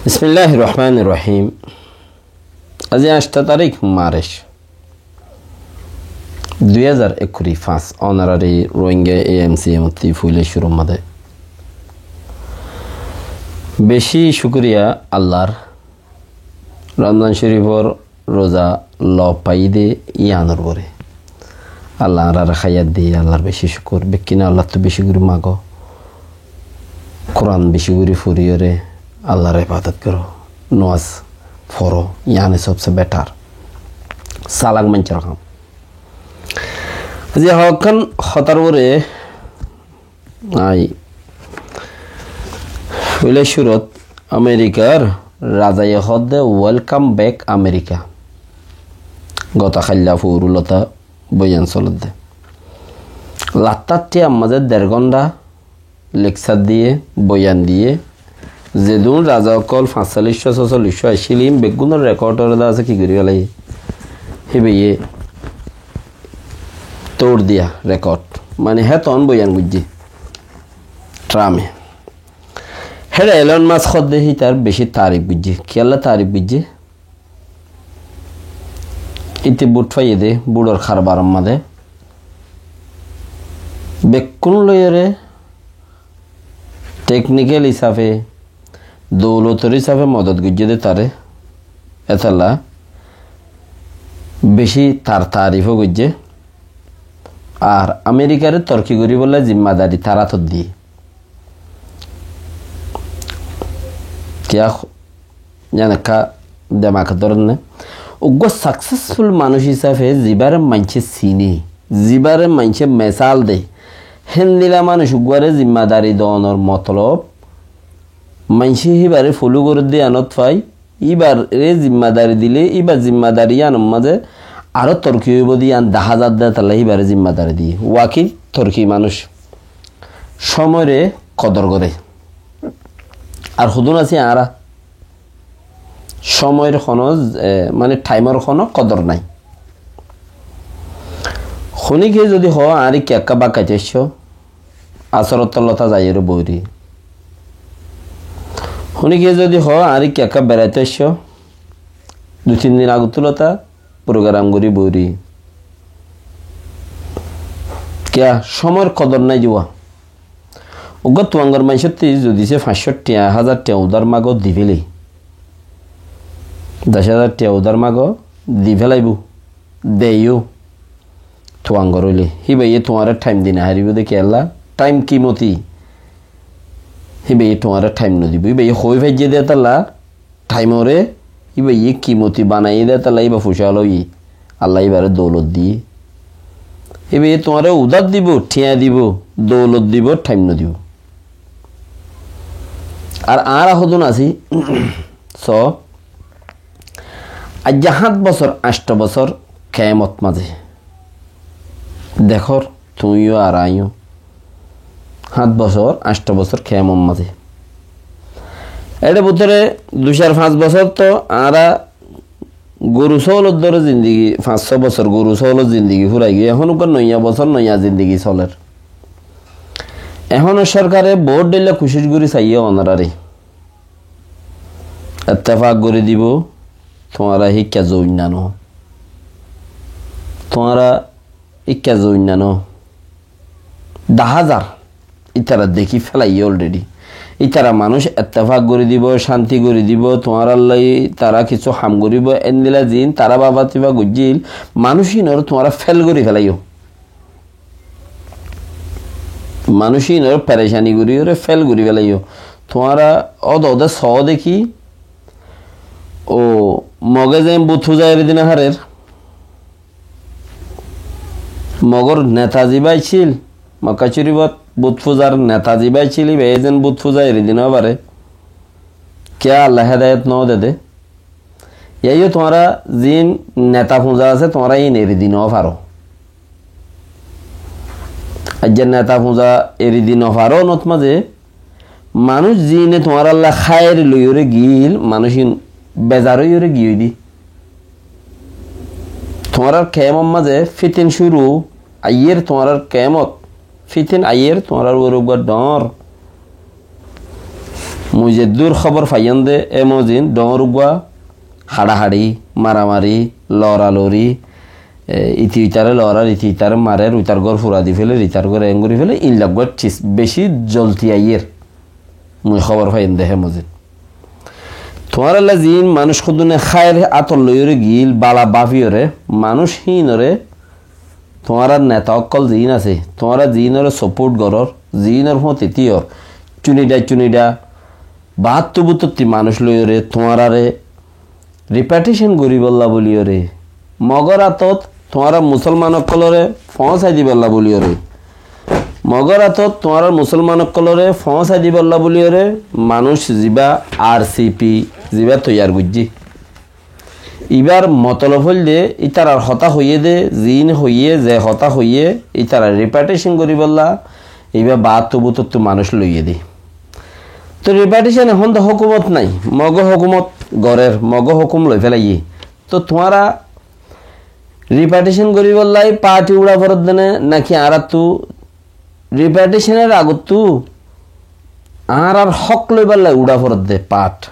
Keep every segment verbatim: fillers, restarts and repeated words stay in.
Bismilláhir rohmánir rohím. Aijja añctho tarík Marc, dui házar ekkuri fañs, onorari Rohingya A M C M ottú foila cúrur mazé beci cúkuriya Allar, Romzan Córifor roza loi faiyí de yíanor uore. Allah añáráre háyat diyé, Allar beci cúkur. Bekkúne Allattú beci gorí mago. Kuran beci gorí foriyóre Allar ebadot goró. Nomaz foro, yían sobse betar. Salak maincór ham. Ze hokkán hotár uore Ai. Foila cúrut Amerikar razaye hoódde, "Welcome back America." Goto háilla foóru lóta boyan solédde. Lattár thíyar mazé der gónta lekcár diyé, boyan diyé, zedún raza ókkol fañssollic cót, sósollic cót accíl, ín beggúnor rekord óre de asé, ki gorí félaiye? Híbayé toór diya rekord. Mane hé toón boyan goijjé Trump e. Héçe Elon Musk hoódde hítar beci taarif goijjé. Kiyólla taarif goijjé? Íte bút faiyé de, bútor harbaror mazé bekkún loiyóre teknikel hísafe, doulotor hísafe modot goijjé de taré, étolla beci tar taarifó goijjé. Ar Amerikare torki goríbolla zimmadari tar átot diyé. Kiyá Yían ekká demak dóronne. Uggúa saksesful manúic hísafe zibáre maincé siné, zibáre maincé mesal de, héndila manúic uggúare zimmadari doonor motolob, maincé híbare folo gorédde yíanot fai, íbare zimmadari dile, íbar zimmadari yíanor mazé aró torki óibo de yían dahá zadde, étolla híbare zimmadari diyé. Waki torki manúic. Cómoire kodor goré. Ar hodún así añára? Cómoir honó, e, mane, thaimor honó kodor nái. Honíkiye zodi hoó, añáre ki ekká bákkaitó aiccó, asóror tollóta zaiyóre boóri. Honíkiye zodi hoó, añáre ki ekká beraitó aiccó, dui tin din agottú lóta program gorí boóri. Kiyá, cómoir kodor nái diwa. Uggúa tuáñgor maincótti zodi se fañs cót thiañ, házar thiañ udár mago di félai, doc házar thiañ udár mago di félaibou, deiyó tuáñgor óile, híbayé tuáñre thaim di nofaríbou de kiyólla, thaim kimoti. Híbayé tuáñre thaim nodibou. Híbayé hoói faijjé de étolla thaimoré íbayé kimoti banaiyé de, étolla íba fucá loiyé. Allah íbaré doulot diyé. Íbayé tuáñre udár dibou, thiañ dibou, doulot dibou, thaim nodibou. Ar añára hodún así, so, aijja háñt bosór, añctho bosór kemot mazé. Dekór, tuñí yó ar añí yó. Háñt bosór, añctho bosór kemot mazé. Éçe bútore dui sair fañs bosór to añára goru sóolor dóre zindigi, fañs só bosór goru sóolor zindigi fúrai giyói. Ehón uggúa noiya bosór, noiya zindigi solér. Ehónor sorkare boóut dhoilla kucíc gorí saiyé onoráre ettefak gorí dibou, tuáñra híkka zoinna no. Tuáñra híkka zoinna no. Dahá zar, ítara dekí félaiyé already. Ítara manúic ettefak gorí dibou, cánti gorí dibou, tuáñrallai tará kissú ham goríbou, endila ziín tará báfa tifa goijjíl, manúic íinoré tuáñra fél gorí félaiyó. Manúic íinoré perecani goríyoré fél gorí félaiyó. Tuáñra ódode soó dekí, ó Mogé zeén but fúza eri di nofarér, Mogór neta zibá accíl, Mokka Córifot but fúzar neta zibá accíl, íbayé zeén but fúza eri di nofaré. Kiyá Allah hédayot nodede? Yaiyó tuáñra ziín neta fúza asé, tuáñra íin eri di nofaró. Aijja neta fúza eri di nofaró, not mazé manúic ziíne tuáñrallá háir loiyóre giíl, manúic íin bezar óiyoré giyói dé. Tuáñrar kemor mazé fítin cúru aiyér, tuáñrar kemot fítin aiyér, tuáñrar uore uggúa dhoóñr Mui zeddúr hóbor faiyóm de, e mozin dhoóñr uggúa haçahaçi, maramari, loralori, e, ite itare lorar, ite itare marer, uitar gór fura di féler, itar gór eén gorí féler, ílla uggúa cis beci zolti aiyér. Mui hóbor faiyóm de hé mozin. Tuáñralla ziín manúic hodúne háir átot loiyóre giíl, bála báfiyoré, manúic híinoré, tuáñrar neta ókkol ziín asé, tuáñra ziínore support gorór, ziínor fúañti tíyor, cunidha cunidha, baáttu bútotti manúic loiyóre, tuáñrare repatriation goríbolla bóliyoré, Mogor átot tuáñra musólman ókkolóre foóñsai dibolla bóliyoré, Mogor átot tuáñrar musólman ókkolóre foóñsai dibolla bóliyoré manúic zibá R C P zibá toiyar goijjé. Ibár motolob óilde ítarar hotá hoiyé dé, ziín hoiyé, ze hotá hoiyé, ítarar repatriation goríbolla ibá baáttu bútottu manúic loiyé dé. Toóu repatriation ehón de hókumot nái, Mogó hókumot gorér, Mogó hókum loifélaiyé. Toóu tuáñra repatriation goríbolla party uçá foredde né, náki añáráttu repatriationor agottú añárar hók loibálla uçá foredde part?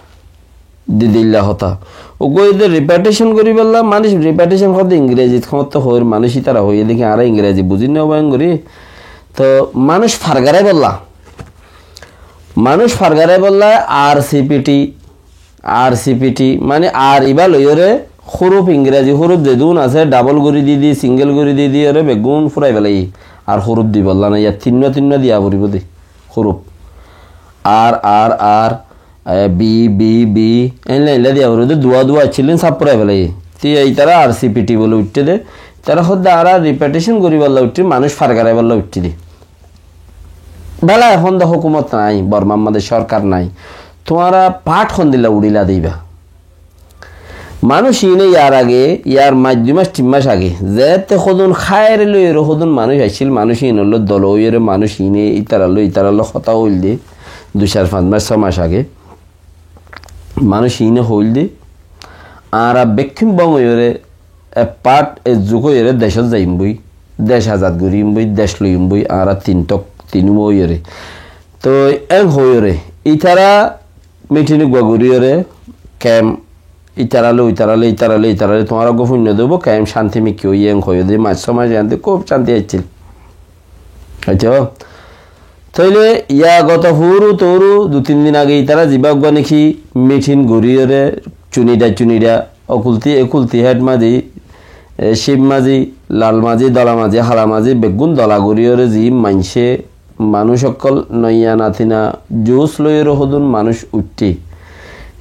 Didilla hotá. Uggúa de repatriation goríbolla, manúic repatriation hoódde Ingrazit hoóñtte hoóir, manúic ítara hoiyé dé ki añára Ingrazi buzí no báin gorí. Toóu manúic fargaráibolla, manúic fargaráibolla R C P T, R C P T, mani ar ibá loiyóre húruf, Ingrazi húruf zedún asé, double gorí di di, single gorí di di, ore beggún fúrai félaiyé. Ar húruf dibolla nái, yar tinnúa tinnúa diya foribó dé húruf. Ar, ar, ar, e, bi, bi, bi, éilla éilla diya foribó dé, duwa duwa accíl dé, sáb fúrai félaiyé. Te itara R C P T bóli uiththé dé, itara hoódde añára repatriation goríbolla uiththí, manúic fargaráibolla uiththí dé. Bála, ehón de hókumot nái, Bormar mazé sórkar nái. Tuáñra part hondilla uçíla de ibá? Manúic iíne yar age, yar mac dui mac tin mac age, zeéñtte hodún háire loiyóre hodún manúic aiccíl, manúic iínollói dol óiyore, manúic iíne ítarallói, ítarallói hotá hoóilde, dui sair fañs mac, só mac age. Manúic iíne hoóilde, añára bekkún bóng óiyore, ek part, ek zuk óiyore decót zaiyum boi, dec azad goríyum boi, dec loiyum boi, añára tin tok, tinúa óiyore. Toi éen hoóiyore, ítara mitin uggúa goríyore, kemp, ítarallói, ítarallói, ítarallói, ítarallói, tuáñra uggúa fúinno dóibo, kemp cánti mikká óiye, éen hoóiye dé, mac só mac iánte kúb cánti aiccíl. Aiccá, tóile yá goto furu toru dui tin din age ítara zibá uggúa niki mitin goríyore, cunidha cunidha, okulti ekulti, héd mazi, e, cib mazi, lal mazi, dola mazi, hala mazi, beggún dola goríyore ziín maincé, manúic ókkol noiya natina jus loiyóre hodún manúic uiththé.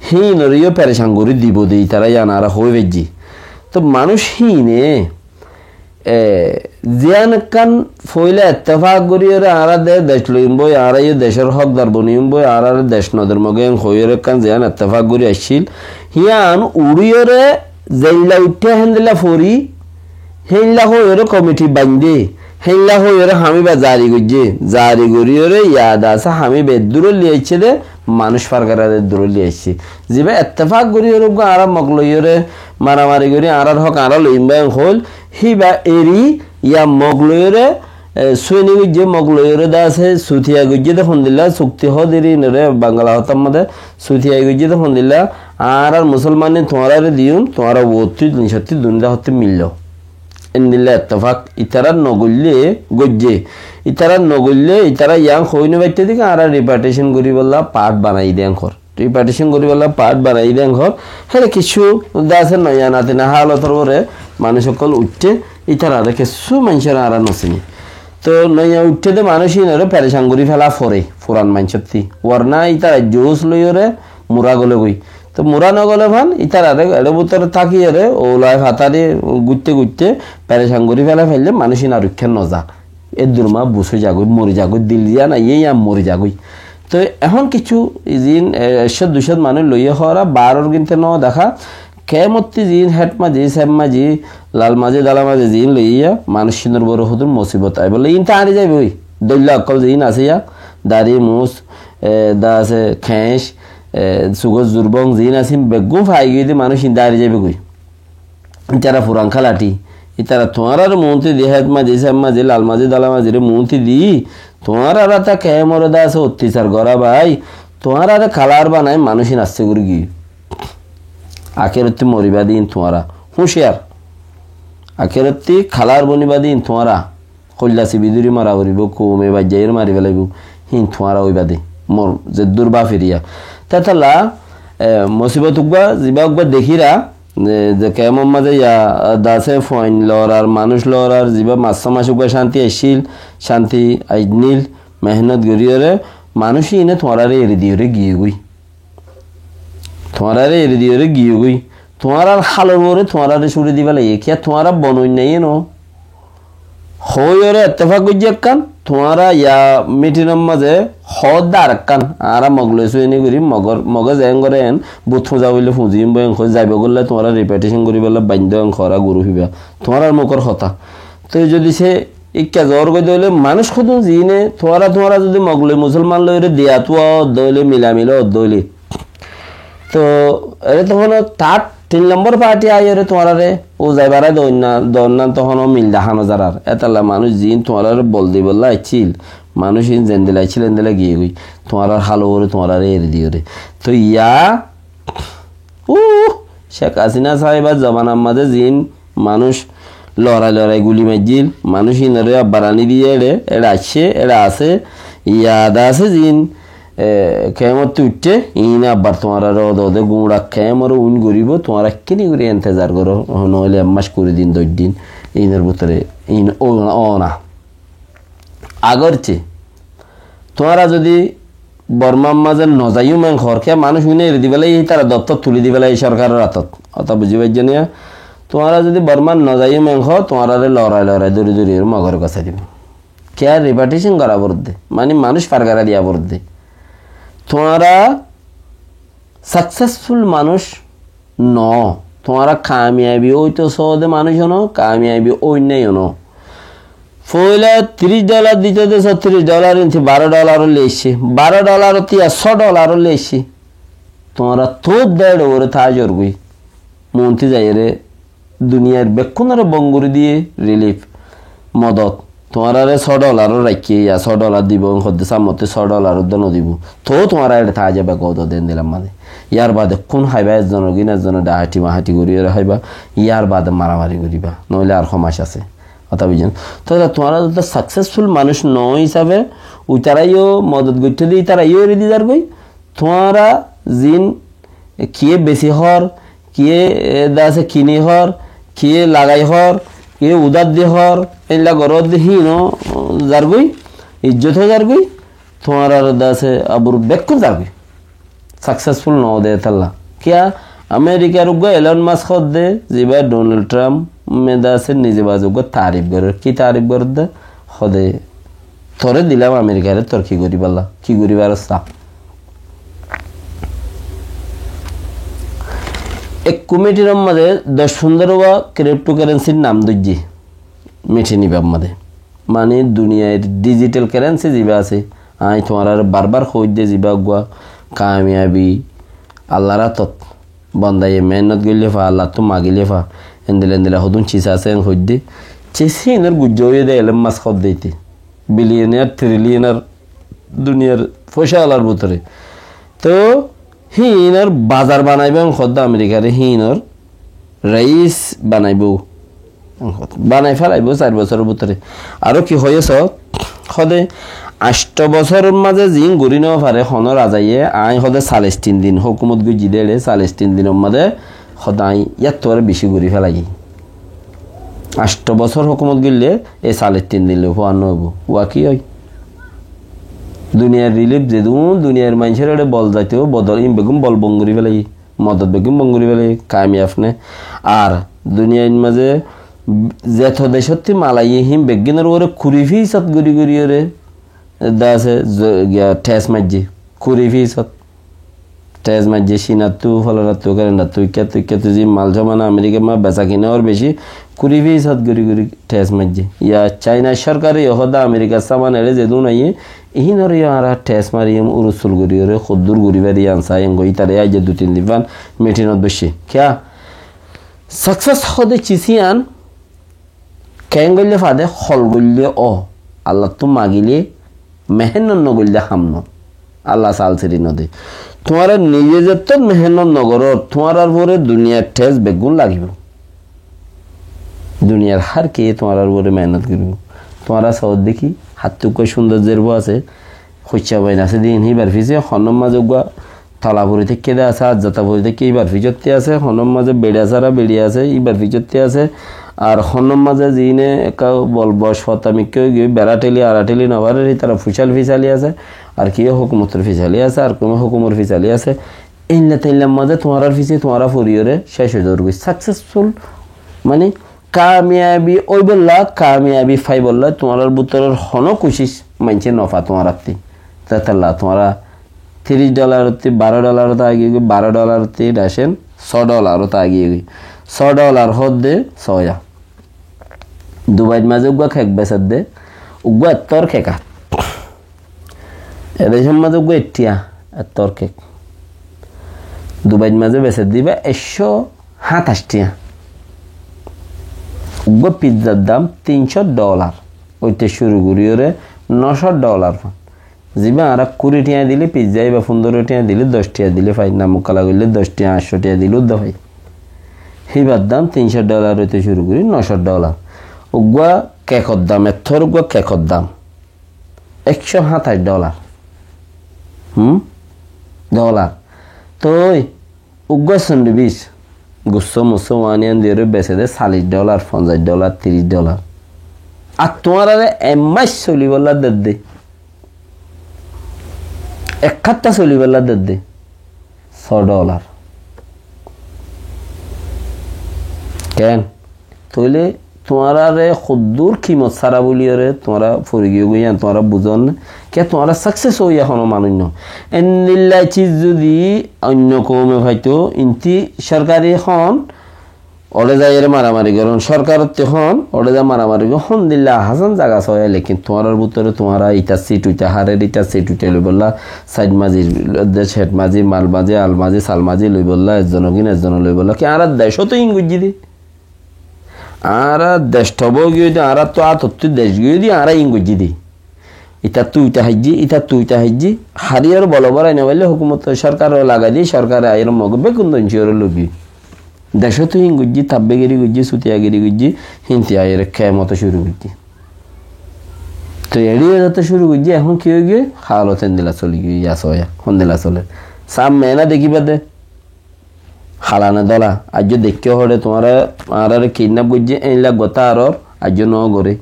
Híinoré yó perecan gorí dibo dé ítara, yían añára hoói faijjí. Toóu manúic híine E, ziyán ekkán foóila ettefak goríyore añára de dec loiyum boi, añára yó decór hókdar boniyum boi, añárar dec nodor mogé en hoiyóre ekkán ziyán ettefak gorí aiccíl, híyan uçíyore zeilla uiththé héndilla fori, héinla hoiyóre komiti baindé, héinla hoiyóre hamíba zari goijjé, zari goríyore yad asé hamíba eddúrollí aiccé dé, manúic fargarar eddúrollí aiccé. Zibá ettefak goríyore uggúa añára mok loiyóre maramari gorí añárar hók añára loiyum boi en hoóil, híba eri, yá mok loiyóre, e, suini goijjé, mok loiyóre de asé, sutiya goijjé de hondilla, sukti hoó de ri inore Bangla hotár modé, sutiya goijjé de hondilla, añárar musolmanni tuáñrare diyum, tuáñra uottú, nicottú, dunida hottú milló. Endilla ettefak, ítara nogoillé, goijjé. Ítara nogoillé, ítara yián hoói no faitté de ki, añára repatriation goríbolla part banai de en hoór. Repatriation goríbolla part banai de en hoór, héçe kessú de asé noiya natina hálotor uore manúic ókkol uiththé, ítarare kessú maincóre añára no siní. Toóu noiya uiththé de manúic ínore perecan gorí féla foré, furan maincótti. Warna ítara jus loiyóre mura gole goi. Toóu mura no gole fán, ítarare eçé bútore tákiyóre, oulai fatari guiththé guiththé perecan gorí féla faille manúic ín ar uikká no za. Eddur ma bus ói zagói, mori zagói, dil ziyán aiyé yían mori zagói. Toi ehón kessú ziín, e, ekcót duicót manúic loiyé hoóra, baáror ginte no deká, kemottí ziín, héth mazi, sef mazi, lal mazi, dala mazi ziín loiyé, manúic cínor uore hodún mosibot aibólla, iín táñri zaibói. Dóilla ókkol ziín asé yá, dari, mus, e, de asé, keéñc, e, sugór zurbóng ziín asé, beggún fai giyé de manúic iín táñri zaibói. Ítara furan kalathi. Ítara tuáñrare muúnti di, héth mazi, sef mazi, lal mazi, dala mazire muúnti di, tuáñrar áta kemore de asé ottisar gorá bái. Tuáñrare kalar banai manúic ín asté gorí giyé. Akérottí moribá de ín tuáñra. Húciyar. Akérottí kalar bonibá de ín tuáñra. Hoilla sibi dúri mara foribó, koume baijjaiyóre mari felaibó. Hín tuáñra óiba de. Mor zeddúr bá firiya. Tétalla, e, mosibot uggúa, zibá uggúa dekíra, e, ze kemor mazé ya, dase fuain lorar, manúic lorar, zibá massá mac uggúa cánti aiccíl, cánti ainnil, mehénnot goríyore, manúic íne tuáñrare eri diyore giyégoi. Tuáñrare eri diyore giyégoi. Tuáñrar halor uore tuáñrare cúri diba lage. Kiyá tuáñra bonoin naiye no? Hoóiyore ettefak goijjé ekkán, tuáñra ya mitinor mazé hoódde arekkán. Añára Mog loi sueni gorí, Mogor, Moge zeén goré eén, but fuza óile fuzi imbo eén hoi, zaibo golla tuáñra repatriation goríbolla baindó eén hora gurú fiba. Tuáñrar mukor hotá. Toi zodi se ikká zoór goi dóile manúic hodún ziíne, tuáñra, tuáñra zodi Mog loi Musolman loire diya tuwa dóile, milamila dóile. Toi ere tohón tar tin lombor party aiyóre tuáñrare uzai barai doinna, doinna tohón mil dahá no zarar. Étalla manúic ziín tuáñrare bol dibolla aiccíl, manúic ín zendila aiccíl endila giyégoi. Tuáñrar hal uore tuáñrare eri diyore. Toi ya Uh, Cek Hasina sáhibar zobanar mazé ziín manúic lorai lorai guli maijjíl, manúic ínoré abbar aní diyé eçe, eçe aiccé, eçe asé, yad asé ziín, e, kemottú uiththé, iín abbar tuáñraré ode ode guñça kemoré uin goríbou, tuáñra ekkéni gorí entezar goró, noóile ek mac, kuri din, doc din, iínor bútore iín ó-, óna. Agorce, tuáñra zodi Bormar mazé nozaiyum en hoór, kiyá manúic uine eri dibálla, ítara doftor tuli dibálla, sorkaror átot. Hotá buzí faijjó niya? Tuáñra zodi Bormar nozaiyum en hoó, tuáñrare lorai lorai dóri dóri Mogore gosái dibou. Kiyá repatriation gora foredde, mani manúic far gorai diya foredde. Tuáñra successful manúic no, tuáñra kamiyabi óito soóde manúic no, kamiyabi óinna no. Foila tiríc dolar dito de, sóttiríc dolar inti baró dolar ó leisé, baró dolar ó tiya só dolar ó leisé. Tuáñra tót de eçe uore táa zorgói. Monti zaiyóre duniyair bekkúnore bon gorí diyé, relief, modot. Tuáñrare só dolar ó raikké, ya só dolar dibou, en hoddé sámmottí só dolar ó dé no dibou. Toó tuáñra eçe táa zaiba godo den dilam mazé. Yar bade kún háiba, ezzonor gín ezzone dhahathi mahathi goríyore háiba, yar bade maramari goríba, noóile ar hó mac asé. Hotá buzón? Toóile tuáñra to successful manúic no hísabe, uitará yó modot goittó de, itará yó eri di zargói, tuáñra ziín kiyé besi hoór, kiyé, e, dase kini hoór, kiyé lagai hoór, kiyé udar di hoór, éilla goródde híin ó zargói, ijjot ó zargói, tuáñrar dase abur bekkún zargói. Successful no de étalla. Kiyá? Amerikar uggúa Elon Musk hoódde, zibá Donald Trump e dase nize baze uggúa taarif gorér. Ki taarif gorédde? Hoóde, toré dilam Amerikaré tor ki goríballa, ki goríbar sá. Ekku mitinor mazé doc fundórowa cryptocurrencyr nam dóijje mitin ibár mazé. Mani duniyair digital currency zibá asé, añí tuáñrare barbar hoóidde zibá uggúa kamiyabi Allar átot. Bandaye mehénnot goille fa, Allattú magile fa, endilla endilla hodún cis asé en hoidde. Cis híinor gujja óiye de Elon Musk hoódde ite. Billionaire, trillionaire duniyar foicá alar bútore. Toó híinor bazar banaibó en hoódde Amerikaré, híinor reis banaibó. Banai felaibó sair bosóror bútore. Aró ki hoiyé só? Hoóde, ancto bosóror mazé ziín gorí no fare honó razaye, añí hoóde salic tin din hókumot goijjí de eçe, salic tin dinor mazé hoóde añí yáttu aró bicí gorí felaiyí. Ancto bosór hókumot goille e salic tin din loi fúan no óibo. Uá ki ói? Duniyair rilif zedún duniyair maincór eçe bol zaito, bodol ín beggún bol bon gorí felaiyí. Modot beggún bon gorí felaiyé, kamiyaf né. Ar duniyair mazé zeto decótti malaiyé hín beggúnor uore kuri fisót gorí goríyore dase zo-, giya, thes maijjé. Kuri fisót. Thes maijjé Cinattú, Folanattú, Kerendattú, ikkáttu, ikkáttu zí mal saman Amerikar mazé besa kina ór beci, kuri fisót gorí gorí thes maijjé. Ya Caina sorkare yó hoóde Amerikar saman eçé zedún aiyé, iínoré yó añára thes mariyum, urusul goríyore, hoddúr gorí fari yián saiyum goi, ítara aijja dui tin din fán mitinot boiccé. Kiyá? Success hoóde cis yián, keén goille fade, hol goille ó, Allattú magile, mehénnot no goille ham no. Allah sal siri node. Tuáñra nize zettót mehénnot nogorór, tuáñrar uore duniyar thes beggún lagibó. Duniyar hár keye tuáñrar uore mehénnot goríbo. Tuáñra soódde ki, háttú uggúa cúndor zerfua asé, hoiccá bain asé de híbar fisé, honór mazé uggúa tola fori táikke de asé, azzata fori táikke híbar fisottí asé, honór mazé beça sára beça asé, híbar fisottí asé, ar honór mazé ziíne ekká bol boc fota mikká ói giyói, berá theli, ara theli nofarer, hítara fucal fisali asé, ar kiyé hókumotor fisali asé, ar kiyé hókumor fisali asé. Éilla téilla mazé tuáñrar fisé tuáñra foriyóre céc ói zaór goi. Successful mani kamiyabi óibolla, kamiyabi faibolla tuáñrar bútoror honó kucíc maincé nofa tuáñrattí. Tetalla tuáñra tiríc dholarottí baró dholarot agi goi, baró dholarot agi goi, só dholarot agi goi. Só dholar hoódde sóya. Dubair mazé uggúa kek besedde, uggúa ettór kek ar. Edecor mazé uggúa etthiya, ettór kek. Dubair mazé besedde íba ekcó háñtac thiya. Uggúa pizzar dam tin cót dholar. Óite cúru goríyore no cót dholar fan. Zibá añára kuri thiya dile pizza íba, fundoro thiya dile doc thiya dile fai, namukkala goille doc thiya, añctó thiya dile uddá fai. Híbar dam tin cót dholar óite cúru gorí no cót dholar. Uggúa kekor dam, ettór uggúa kekor dam ekcó háñtac dholar. Hum? Dholar. Toi uggúa sandwich, gussó mussó wáni yían diyóre besede callic dholar, fonzaic dholar, tiríc dholar. Ar tuáñrare ek mac solibólla dedde, ek háfta solibólla dedde só dholar. Ken? Tóile tuáñrare hoddúr kimot sára buliyóre tuáñra fori giyó goi, yían tuáñra buzón né? Kiyá tuáñra success óiya hono manúic no. Endilla ciz zudi oinno koume faitó, intí sorkare hoón, óre zaiyóre maramari gorón, sorkarottí hoón, óre zai maramari gorón, hondilla ahán zaga sóiya, lekin tuáñrar bútore tuáñra ita sit uita, harer ita sit uita loibolla, said mazi, dec het mazi, mal mazi, al mazi, sal mazi loibolla, ezzon ogin ezzon loibolla. Ki añára decót ín goijjí de? Añára dec tobo giyói de, añárattú atottú dec giyói de, añára ín goijjí de. Itattú uita haijjí, itattú uita haijjí, hariyóre bolo borai no faille hókumot sorkare lagai de, sorkare aiyóre Mog beggún dónci goré loi giyói. Decóttu hín goijjí, tabbegiri goijjí, sutiyagiri goijjí, hínti aiyóre kemoto cúru goijjí. Toi eçé zetó cúru goijjí, ehón ki ói giyói? Halot endilla soli giyói, yá sóya, hondilla soler. Samme ena dekíba de. Halane dóla, aijjó deikká hoçé tuáñra, añáráre kidnap goijjé, éilla gotá aror, aijjó no goré.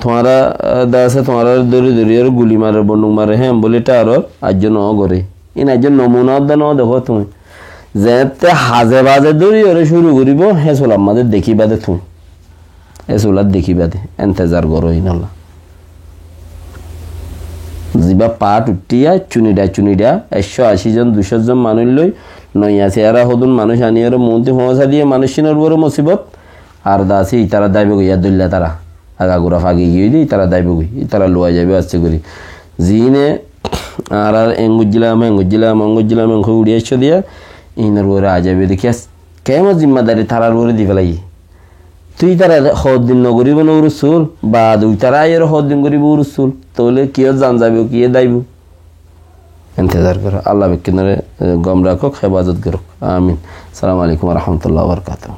Tuáñra, ah, de asé tuáñráre dóri dóri aró guli marer, bonduk marer, hé, buli tha aror, aijjó no goré. Ín aijjó nomuna ódde no dekó tuñí. Zeéñtte haze baze dóri aró cúru goríbo, hé sular mazé dekíba de tuñí. E sulat dekíba de, entezar goró ínolla. Zibá paát uiththíya, cunidha cunidha, ekcó ací zon, ducó zon manúic loi, noiya siyara hodún manúic aníyore muúnti foóñsa diyé manúiccúnor uore musibot, ar de asé ítara dáibo goi, yá dóilla tara. Agagura fagi giyói de, ítara dáibo goi, ítara luwai zaibo asté gorí. Ziíne añárar eñ goijjílam, eñ goijjílam, eñ goijjílam, eñ hoi uçí aiccó diya, ínor uore aái zaibo de. Kiyá, kemor zimmadari tarar uore di felaiyé. Tui tarare hoddin no goribo no urussul, baade ui tara aiyore hoddin goribo urussul, toile kiyó zan zaibo, kiyé daibo? Entezar goro. Allah bekkúnore, eh, gom rakók, hefazot gorok. Amin. Assalamu alaikum wa rahmatullahi wa barakatuhu.